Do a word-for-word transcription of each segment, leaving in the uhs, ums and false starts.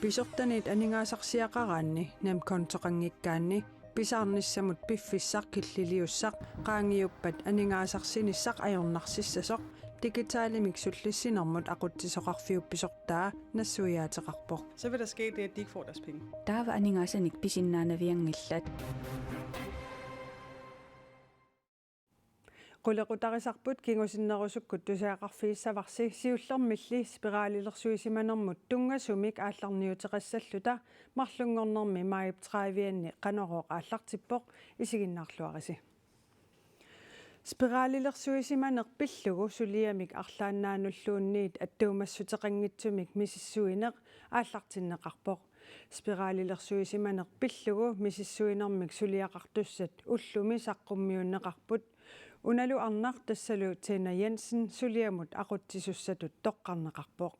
Pisortanit aningaasarsiaqaraanni NemKontoqanngikkaanni pisaarnissamut piffissaq killiliussaq qaangiuppat aningaasarsinissaq ajornarsissasoq digitalimik sullissinermut aqutsisoqarfiup pisortaa nassuiaateqarpoq. Så vil der ske det, at de ikke får deres penge. Taava aningaasanik pisinnaanavianngillat. Qulequtarisarput kingusinnerusukkut tusagaqarfigissavarsi siullermilli spiralilersuisimanermut tunngasumik aallarniuteqassalluta marlunngornermi maajip tredive-anni Qanorooq aallartippoq, isiginnaarluarisi. Spiralilersuisimaneq pillugu suliamik arlaannaanulluunniit attuumassuteqanngitsumik misissuineq aallartinneqarpoq. Spiralilersuisimaneq pillugu misissuinermik suliaqartussat ullumi saqqummiunneqarput. Unalu arnaq tassalu Tina Jensen suliamut aqutsisussatut toqqarneqarpoq.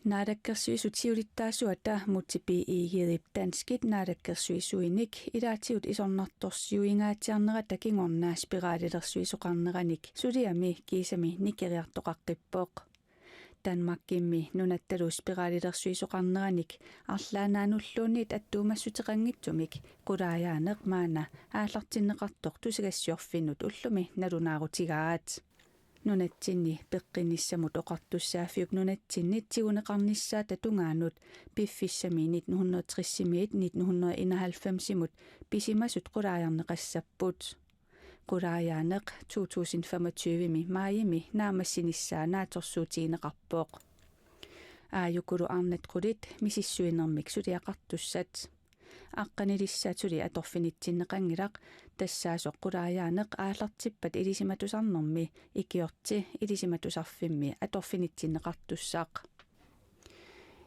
Naalakkersuisut siulittaasuata Múte B. Egedep danskit naalakkersuisuinik ilaatigut isornartorsiuingaatsiarnerata kingorna spiralilersuisoqarneranik suliami kiisami nikeriartoqaqqippoq. Danmarkimmi nunattalu spiralilersuisoqarneranik arlaannaanulluunniit attuumassuteqanngitsumik qulaajaaneq maanna aallartinneqartoq tusagassiorfinnut ullumi nalunaarutigaat. Nunatsinni peqqinnissamut oqartussaaffiup nunatsinnit tiguneqarnissaata tungaanut piffissami nitten hundrede tres-imiit nitten hundrede enoghalvfems-imut pisimasut qulaajarneqassapput. Qulaajaaneq to tusind femogtyve-mi maajimi naammassinissaa naatsorsuutigineqarpoq. Aajukulu arnat qulit misissuinermik suliaqartussat. Aqqanilissaat suli atorfinitsinneqanngilaq, tassaasoq qulaajaaneq aallartippat ilisimatusarnermi ikiorti ilisimatusarfimmi atorfinitsinneqartussaq.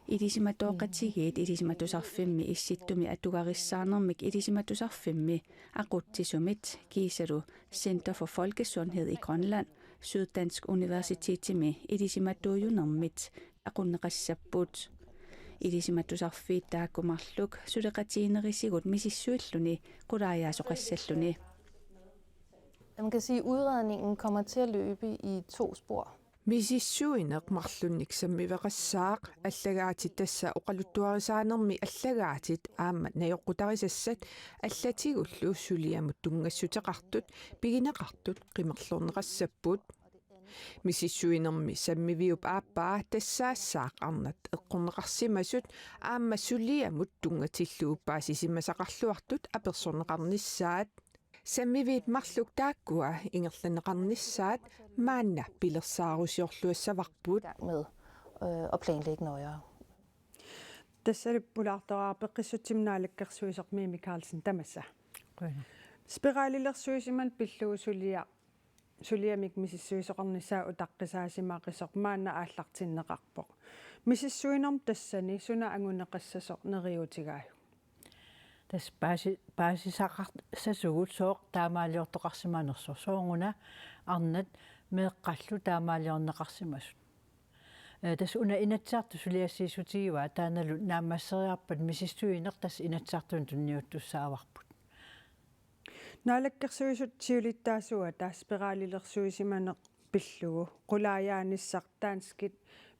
Ilisimatooqatigiit ilisimatusarfimmi issittumi atugarissaarnermik ilisimatusarfimmi aqutsisumit kiisalu Center for Folkesundhed i Grønland, Syddansk Universitetimi ilisimatuujunermit aqunneqassapput. Ilisimatusarfiit taakku marluk suleqatiginerisigut misissuilluni qulaajaasoqassalluni. Man kan sige, at udredningen kommer til at løbe i to spor. Misissuineq marlunnik sammiveqassaaq, allagaatit tassa oqaluttuarisaanermi allagaatit aamma najoqqutarisassat allatigullu suliamut tunngassuteqartut pigineqartut qimerlorneqassapput. Misissuinermi sammiviup aappaa tassaassaaq arnat eqqorneqarsimasut aamma suliamut tunngatillugu paasisimasaqarluartut apersorneqarnissaat. Sammiviit marluk taakkua ingerlanneqarnissaat maanna pilersaarusiorluassavarput. I gang med øh, at planlægge nøjere. Tassalu pulaartoraarput Peqqissutsimut naalakkersuisoq Mimi Karlsen, tamassa. Qujanaq. Spiralilersuisimaneq pillugu sulia-, suliamik misissuisoqarnissaa utaqqisaasimaasoq maanna aallartinneqarpoq. Misissuinermut tassani suna anguneqassasoq neriuutigaajuk? Tassa paasi-, paasisaqarsasugut sooq taamaaliortoqarsimanersoq, sooruna arnat meeqqallu taamaaliorneqarsimasut. Ee, tassa una Inatsisartut suliassiissutigivaa, taannalu naammasseriarpat misissuineq tassa Inatsisartuni tunniuttussaavarput. Naalakkersuisut siulittaasuata spiralilersuisimaneq pillugu qulaajaanissaq danskit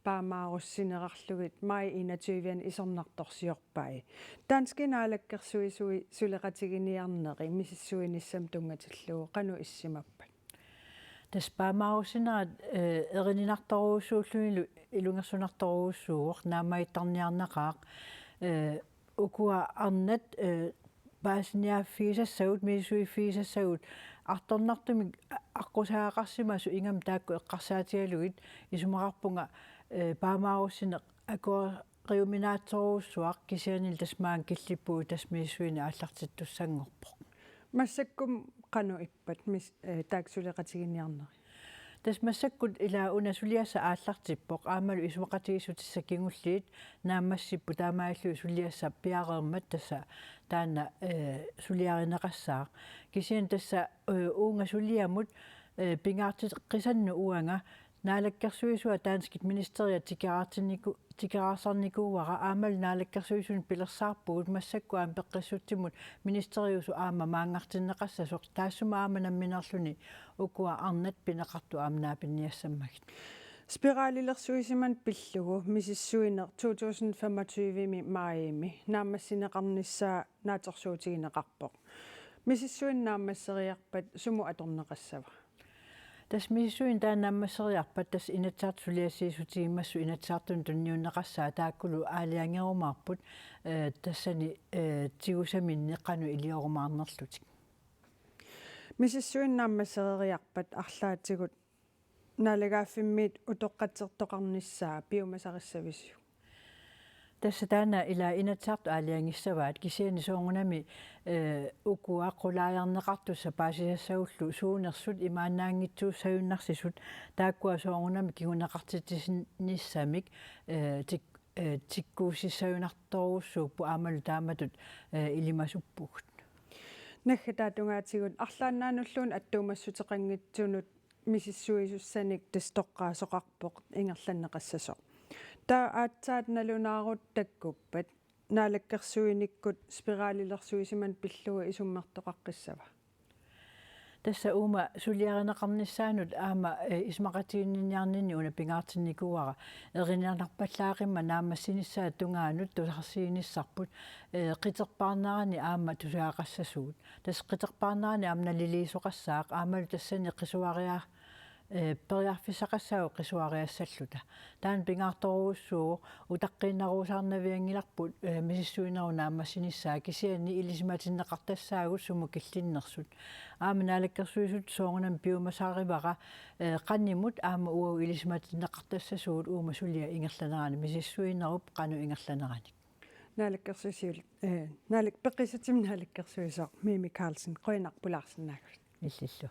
paamaarussinerarlugit maj enogtyve-anni isornartorsiorpai. Danskit naalakkersuisui suleqatiginiarneri misissuinissamut tunngatillugu qanoq issimappat? Tassa paamaarussinerat, eh, erininartorujussuullunilu ilungersunartorujussuuvoq, naammagiittarniarnaqaaq, eh, ukua arnat, eh, paasiniaaffigisassagut, misissuiffigisassagut, artornartumik a-, aqqusagaqarsimasut ingammik taakku eqqarsaatigalugit, isumaqarpunga, eh, paamaarussineq akueriuminaatsorujussuaq, kisiannili tassa maanga killippugut tassa misissuineq aallartittussanngorpoq. Massakkut qanoq ippat mis-, eh, taakku suleqatiginiarneri? Tassa massakkut ila una suliassaq aallartippoq, aammalu isumaqatigiissutissat kingulliit naammassipput, taamaalilluni suliassaq piareermat tassa taanna, eh, suliarineqassaaq. Kisianni tassa, eh, uunga suliamut, eh, pingaartiqqisannut uanga naalakkersuisua danskit ministeriat tikeraartinniku-, tikeraarsarnikuuara, aammalu naalakkersuisuni pilersaarpugut, massakkut aamma Peqqissutsimut ministeriusoq aamma maanngartinneqassasoq, taassuma aamma nammineerluni ukua arnat pineqartut aamma naapinniassammagit. Spiralilersuisimanut pillugu misissuineq to tusind femogtyve-mi maajimi naammassineqarnissaa naatsorsuutigineqarpoq. Misissuineq naammasseriarpat sumut atorneqassava? Tassa misissuineq taanna naammasseriarpat tassa Inatsisartut suliassiissutigimassuk Inatsisartunut tunniunneqassaaq, taakkulu aalajangerumaarput, eh, tassani, eh, tigusaminnik qanoq iliorumaarnerlutik. Misissuineq naammassereeriarpat arlaatigut naalagaaffimmiit utoqqatsertoqarnissaa piumasarissavisiuk? Tassa taanna ila Inatsisartut aalajangissavaat, kisianni soorunami, eh, ukua qulaajarneqartussat paasisassagullu suunersut imaannaanngitsuussagunnarsisut taakkua soorunami kinguneqartitsinissamik, eh, tik-, eh, tikkuussissajunartorujussuupput aammalu taamatut, eh, ilimasuppugut. Naggataata tungaatigut arlaannaanulluunniit attuumassuteqanngitsunut misissuisussanik tassa toqqaasoqarpoq ingerlanneqassasoq. Taava aatsaat nalunaarut takkuppat naalakkersuinikkut spiralilersuisimanut pillugu isummertoqaqqissava? Tassa uuma suliarineqarnissaanut aamma, eh, isumaqatigiinniarninni una pingaartinnikuuara erinarpallaaqimmat naammassinissaata tungaanut tusarsiinissarput, eh, qiterpaarnerani aamma tusagaqassasugut. Tassa qiterpaarnerani aamma naliliisoqassaaq aammalu tassani qisuaria-, eh, periarfissaqassaagut qisuariassalluta. Taanna pingaartorujussuuvoq, utaqqiinnaruusaarnavianngilarput, eh, misissuinerup naammassinissaa, kisianni ilisimatinneqartassaagut sumut killinnersut. Aamma Naalakkersuisut soorunami piumasarivara, eh, qanimut aamma uagut ilisimatinneqartassasugut uuma suliap ingerlanerani, misissuinerup qanoq ingerlanerani. Naalakkersuisut, eh, naalik-, peqqissatsimik naalakkersuisoq Mimi Karlsen, qujanaq pulaarsinnaagassi. Illillu.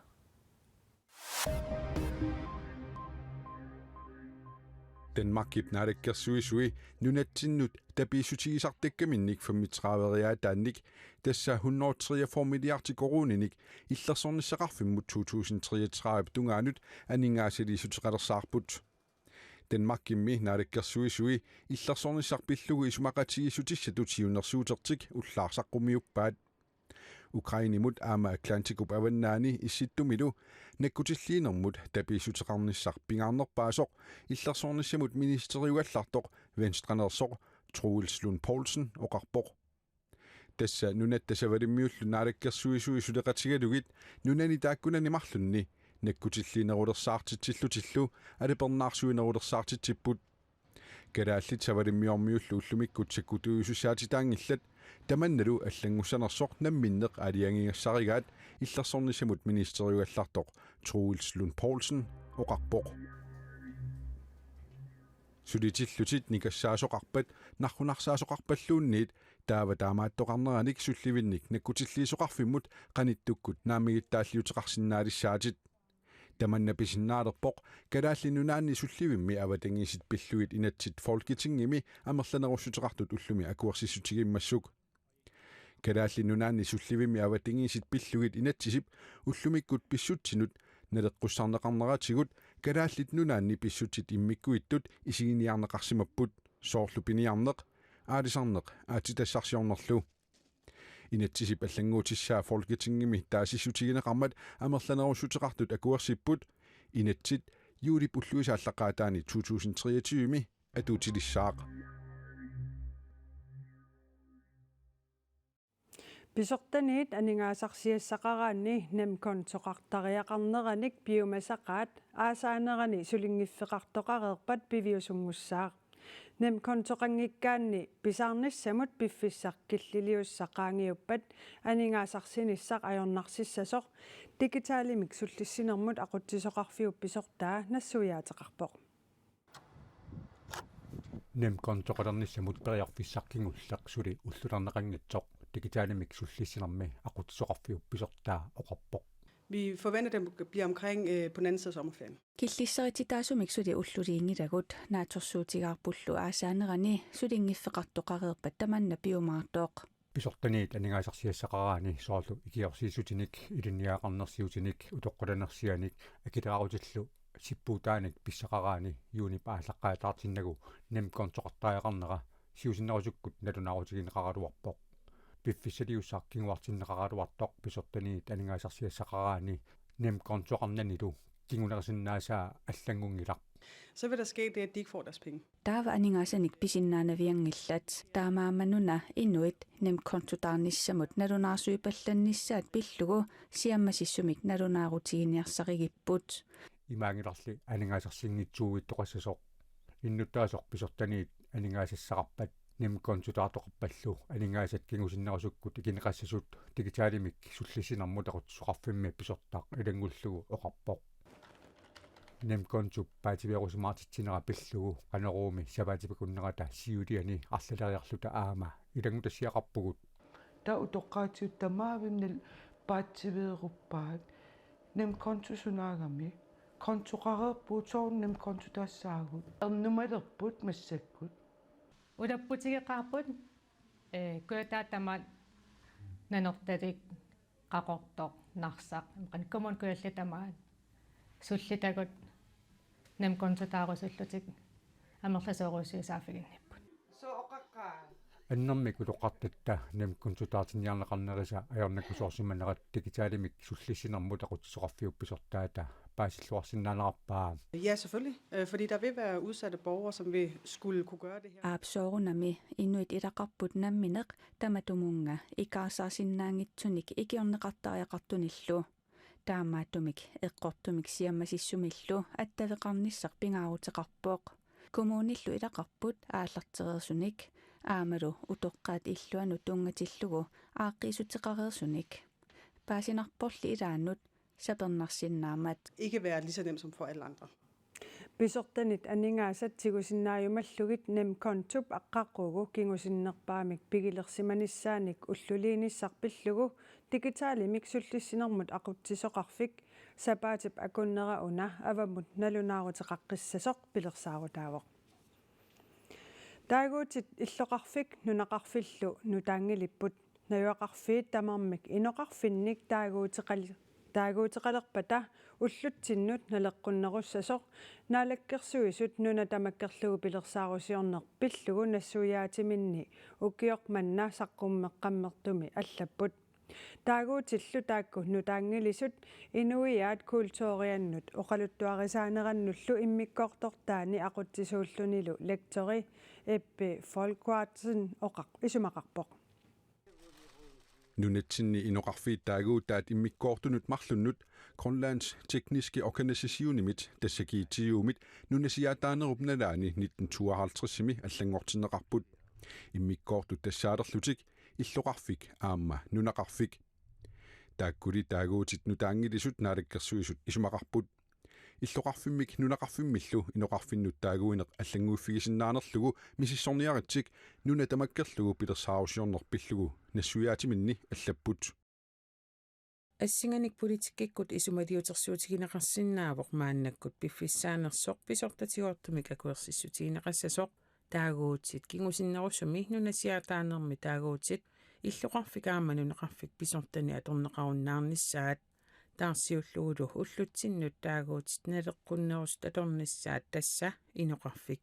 Danmarkip naalakkersuisui nunatsinnut tapiissutigisartakkaminnik femogtrediveriaataannik, tassa hundrede treogfyrre milliarder koruuninik, illersornissaqarfimmut to tusind treogtredive tungaanut aningaasaliissuteqalersaarput. Danmarkimmi naalakkersuisui illersornissaq pillugu isumaqatigiissutissatut siunnersuutertik ullaaq saqqummiuppaat. Ukrainemut aamma Atlantikup avannaani Issittumilu nakkutilliinermut tapiissuteqarnissaq pingaarnerpaasoq illersornissamut ministeriugallartoq Venstreneersoq Troels Lund Poulsen oqarpoq. Tassa nunatta Savalimmiullu naalakkersuisui suleqatigalugit nunani taakkunani marlunni nakkutilliinerulersaartitsillutillu alapernaarsuinerulersaartitsipput. Kalaallit savalimmiormiullu ullumikkut sakkutuujusussaatitaanngillat, tamannalu allanngussanersoq namminneq aalajangigassarigaat illersornissamut ministeriugallartoq Troels Lund Poulsen oqarpoq. Sulitillutit nikassaasoqarpat narrunarsaasoqarpalluunniit taava taamaattoqarneranik sullivinnik nakkutilliisoqarfimmut qanittukkut naammagittaalliuteqarsinnaalissaatit. Tamanna pisinnaalerpoq Kalaallit Nunaanni sullivimmi avatangiisit pillugit inatsit Folketingimi amerlanerussuteqartut ullumi akuersissutigimmassuk. Kalaallit Nunaanni sullivimmi avatangiisit pillugit inatsisip ullumikkut pissutsinut naleqqussarneqarneratigut Kalaallit Nunaanni pissutsit immikkuittut isiginiarneqarsimapput, soorlu piniarneq, aalisarneq aatsitassarsiornerlu. Inatsisip allannguutissaa Folketingimi taasissutigineqarmat amerlanerussuteqartut akuersipput, inatsit juulip ulluisa aallaqqaataani to tusind treogtyve-mi atuutilissaaq. Pisortaniit aningaasarsiassaqaraanni NemKontoqartariaqarneranik piumasaqaat aasaanerani sulinngiffeqartoqareerpat piviusunngussaaq. NemKontoqanngikkaanni pisaarnissamut piffissaq killiliussaq qaangiuppat aningaasarsinissaq ajornarsissasoq digitalimik sullissinermut aqutsisoqarfiup pisortaa nassuiaateqarpoq. NemKontoqalernissamut periarfissaq kingulleq suli ullulerneqanngitsoq digitalimik sullissinermi aqutsisoqarfiup pisortaa oqarpoq. Vi forventer, at den bliver omkring, øh, på den anden side af sommerferien. Killisserititaasumik suli ullulinngilagut, naatsorsuutigaarpullu aasaanerani sulinngiffeqartoqareerpat tamanna piumaartoq. Pisortaniit aningaasarsiassaqaraanni soorlu ikiorsiissutinik, ilinniagaqarnersiutinik, utoqqulanersianik, akilerarutillu sippuutaanik pissaqaraanni juunip aallaqqaataartinnagu NemKontoqartariaqarnera siusinnerusukkut nalunaarutigineqaraluarpoq. Piffissaliussaq kinguartinneqaraluartoq pisortaniit aningaasarsiassaqaraanni NemKontoqarnanilu kingunerisinnaasaa allanngunngilaq. Så vil der ske det, at de ikke får deres penge. Taava aningaasanik pisinnaanavianngillat, taamaammat una inuit NemKontotaarnissamut nalunaarsuipallannissaat pillugu siammasissumik nalunaarutiginiarsarigipput. Imaanngilarli aningaasarsinngitsuuittoqassasoq. Innuttaasoq pisortaniit aningaasassaqarpat NemKontotaartoqarpallu aningaasat kingusinnerusukkut ikineqassasut digitalimik sullissinermut aqutsisoqarfimmi pisortaq ilanngullugu oqarpoq. NemKontop paatsiveerusimaartitsinera pillugu Qanoruumi sapaatip akunnerata siuliani arlaleriarluta aamma ilanngutassiaqarpugut. Taava utoqqaatsigut tamavimmik paatsiveeruppaat. NemKonto sunaagami? Kontoqareerpugut, soorlu NemKonto taassaagut? Ernumalerput massakkut. Ulapputigeqaarput, ee, Kujataata tamaat Nanortalik, Qaqortoq, Narsaq, imaluunniit Kommune Kujalleq tamaat sullitagut NemKontotaarusullutik amerlasoorujussuit saaffiginnipput. Annermik utoqqartatta NemKontotaartinniarneqarnerisa ajornakusoorsimanerat digitalimik sullissinermut aqutsisoqarfiup pisortaata paasilluarsinnaanerarpaa. Ja, selvfølgelig. Øh, fordi der vil være udsatte borgere, som vil skulle kunne gøre det her. Aap, soorunami inuit ilaqarput nammineq tamatumunnga ikaarsaarsinnaanngitsunik ikiorneqartariaqartunillu. Taamaattumik eqqortumik siammasissumillu attaveqarnissaq pingaaruteqarpoq. Kommunillu ilaqarput aallartereersunik aammalu utoqqaat illuanut tunngatillugu aaqqiissuteqareersunik. Paasinarporli ilaannut sapernarsinnaammat. Ikke være lige så nem som for alle andre. Pisortanit aningaasat tigusinnaajumallugit NemKontop aqqaqugu kingusinnerpaamik pigilersimanissaanik ulluliinissaq pillugu digitalimik sullissinermut aqutsisoqarfik sapaatip akunnera una avammut nalunaaruteqaqqissasoq pilersaarutaavoq. Taaguutit illoqarfik nunaqarfillu nutaanngilipput. Najugaqarfiit tamarmik inoqarfinnik taaguuteqal-, taaguuteqalerpata ullutsinnut naleqqunnerussasoq Naalakkersuisut nuna tamakkerlugu pilersaarusiorneq pillugu nassuiaatiminni ukioq manna saqqummeqqammertumi allapput. Taaguutillu taakku nutaanngilisut inuiaat kulturiannut oqaluttuarisaanerannullu immikkoortortaani aqutsisuullunilu lektori Ippi Folkvartsen oqaq-, isumaqarpoq. Nunatsinni inoqarfiit taaguutaat immikkoortunut marlunnut Grønlands Tekniske Organisationimit, tassa G T O-mit, nunasiaataanerup nalaani nitten tooghalvtredsimi allanngortinneqarput. Immikkoortut tassaalerlutik illoqarfik aamma nunaqarfik. Taakkuli taaguutit nutaanngilisut Naalakkersuisut isumaqarput. Illoqarfimmik nunaqarfimmillu inoqarfinnut taaguineq allannguiffigisinnaanerlugu misissorniaritsik nuna tamakkerlugu pilersaarusiorneq pillugu nassuiaatiminni allapput. Assinganik politikkikkut isumaliutersuutigineqarsinnaavoq maannakkut piffissaanersoq pisortatigoortumik akuersissutigineqassasoq. Taaguutit kingusinnerusumi nunasiaataanermi taaguutit illoqarfik aamma nunaqarfik pisortani atorneqarunnaarnissaat. Taarsiullugulu ullutsinnut taaguutit naleqqunnerusut atornissaat, tassa inoqarfik.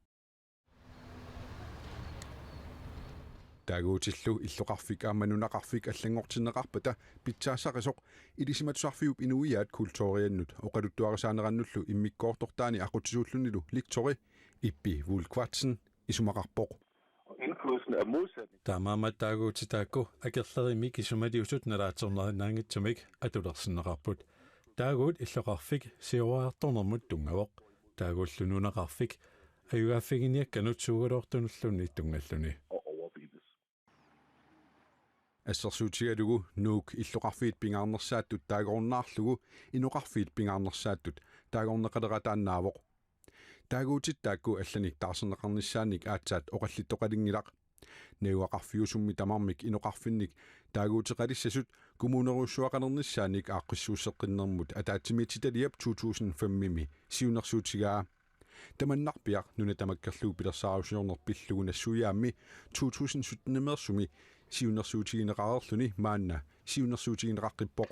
Taaguutillu illoqarfik aamma nunaqarfik allanngortinneqarpata pitsaassaqisoq Ilisimatusarfiup inuiaat kulturiannut oqaluttuarisaanerannullu immikkoortortaani aqutsisuullunilu lektori Ippi Wolkvatsen isumaqarpoq. Indflydelsen er modsat. Taamaammat taaguutit taakku akerlerimik isumaliusut nalaatsornerinnaanngitsumik atulersinneqarput. Taaguut illoqarfik siuariartornermut tunngavoq. Taagullu nunaqarfik ajugaaffiginiakkanut suugaluartunulluunniit tunngalluni. Assersuutigalugu Nuuk illoqarfiit pingaarnersaattut taagorunnaarlugu inoqarfiit pingaarnersaattut taagorneqalerataannaavoq. Taaguutit taakku allanik taarserneqarnissaannik aatsaat oqallittoqalinngilaq. Najugaqarfiusummi tamarmik inoqarfinnik taaguuteqalissasut kommunerujussuaqalernissaannik aaqqissuusseqqinnermut ataatsimiititaliap to tusind femimi siunnersuutigaa. Tamannarpiaq nuna tamakkerlugu pilersaarusiorneq pillugu nassuiaammi to tusind syttenemeersumi siunnersuutigineqareerluni maanna siunnersuutigineqaqqippoq.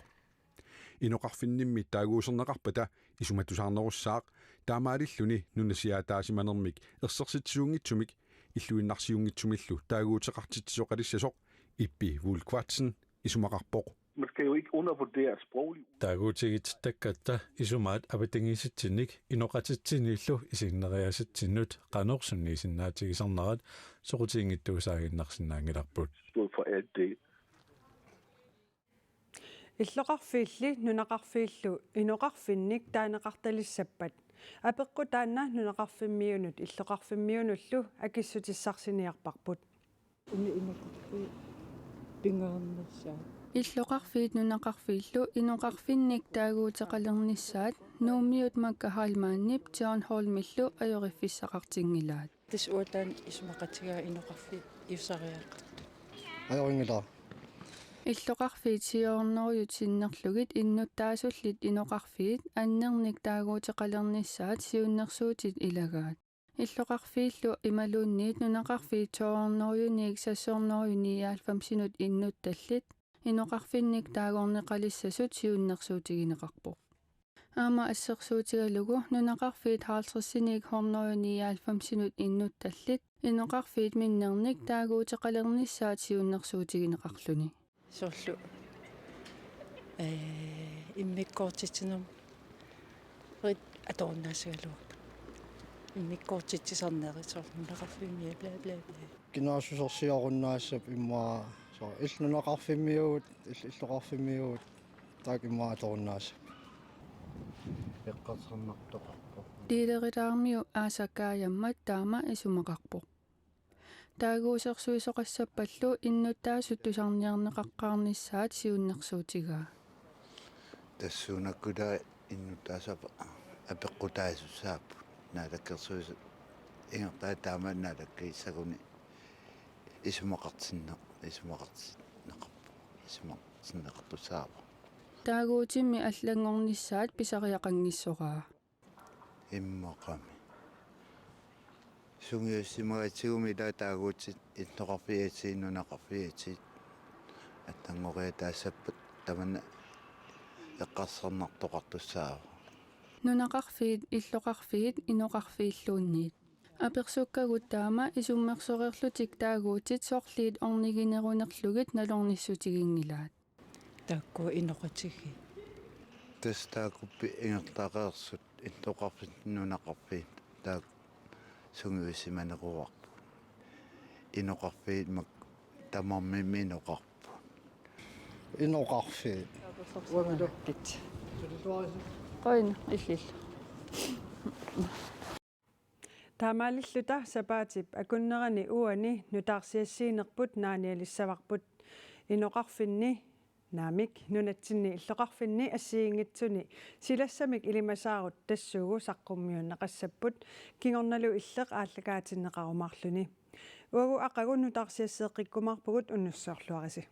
Inoqarfinnimmi taaguuserneqarpata isumatusaarnerussaaq, taamaalilluni nunasiaataasimanermik ersersitsisuunngitsumik illuinnarsiunngitsumillu taaguuteqartitsisoqalissasoq Ippi Wolkvatsen isumaqarpoq. Man skal jo ikke undervurdere sproglig. Taaguutigittakkatta isumaat avatangiisitsinnik inoqatitsinniillu isiginneriaasatsinnut qanoq sunniisinnaatigisarnerat soqutiginngitsuusaaginnarsinnaanngilarput. Stod for alt det. Illoqarfiilli nunaqarfiillu inoqarfinnik taaneqartalissappat apeqqut taanna nunaqarfimmiunut illoqarfimmiunullu akissutissarsiniarparput. Una inoqarfiit pingaarnersaat. Illoqarfiit nunaqarfiillu inoqarfinnik taaguuteqalernissaat Nuummiut Makka Heilmannip John Holmillu ajoriffissaqartinngilaat. Tassa uanga taanna isumaqatigaa inoqarfiit iusariaqartut. Ajorinngilara. Illoqarfiit siuarnerujut sinnerlugit innuttaasullit inoqarfiit annernik taaguuteqalernissaat siunnersuutit ilagaat. Illoqarfiillu imaluunniit nunaqarfiit toogfyrrenik sekshundrede nioghalvfemsinut innuttallit inoqarfinnik taagorneqalissasut siunnersuutigineqarpoq. Aamma assersuutigalugu nunaqarfiit halvtredsinik hundrede nioghalvfemsinut innuttallit inoqarfiit minnernik taaguuteqalernissaat siunnersuutigineqarluni. Soorlu, ee, immikkoortitsinermik atorunnaassagaluarput. Immikkoortitsisarnerit soorlu nunaqarfimmi bla bla bla. Kinaassusersiorunnaassapput immaqa soorlu illit nunaqarfimmiuvutit, illit illoqarfimmiuvutit, taakku immaqa atorunnaassappat. Eqqarsarnartoqarpoq. Dealerilaarmiu Aasaq Kaajammat taama isumaqarpoq. Taaguusersuisoqassappallu innuttaasut tusarniarneqaqqaarnissaat siunnersuutigaa. Tassuunakkut innuttaasut apeqqutaasussaapput. Naalakkersuisut ingerlaat taama naalakkiissaguni isumaqartinneq-, isumaqartinneqarpoq. Isumaqartinneqartussaavoq. Taaguutimmi allanngornissaat pisariaqanngissoraa. Immaqami. Sungiussimagatsigumi ila taaguutit illoqarfiit atit nunaqarfiit atit allanngoriataassappat tamanna eqqarsarnartoqartussaavoq. Nunaqarfiit, illoqarfiit, inoqarfiilluunniit. Apersukkagut taama isummersoreerlutik taaguutit sorliit orniginerunerlugit nalornissutiginngilaat. Taakku inoqatigiit. Tassa taakkuppi ingerlareersut illoqarfiit nunaqarfiit taakku sungiussimaneruarput. Inoqarfiit mak-, tamarmimmi inoqarput. Inoqarfiit. Uangalu. Kit. Qoina, illillu. Taamaalilluta sapaatip akunnerani uani nutaarsiassiinerput naanialissavarput. Inoqarfinni, naamik, nunatsinni illoqarfinni assigiinngitsuni silassamik ilimasaarut tassuugu saqqummiunneqassapput, kingornalu illeq aallakaatinneqarumaarluni. Uagut aqagu nutaarsiasseeqqikkumaarpugut, unnussiorluarisi.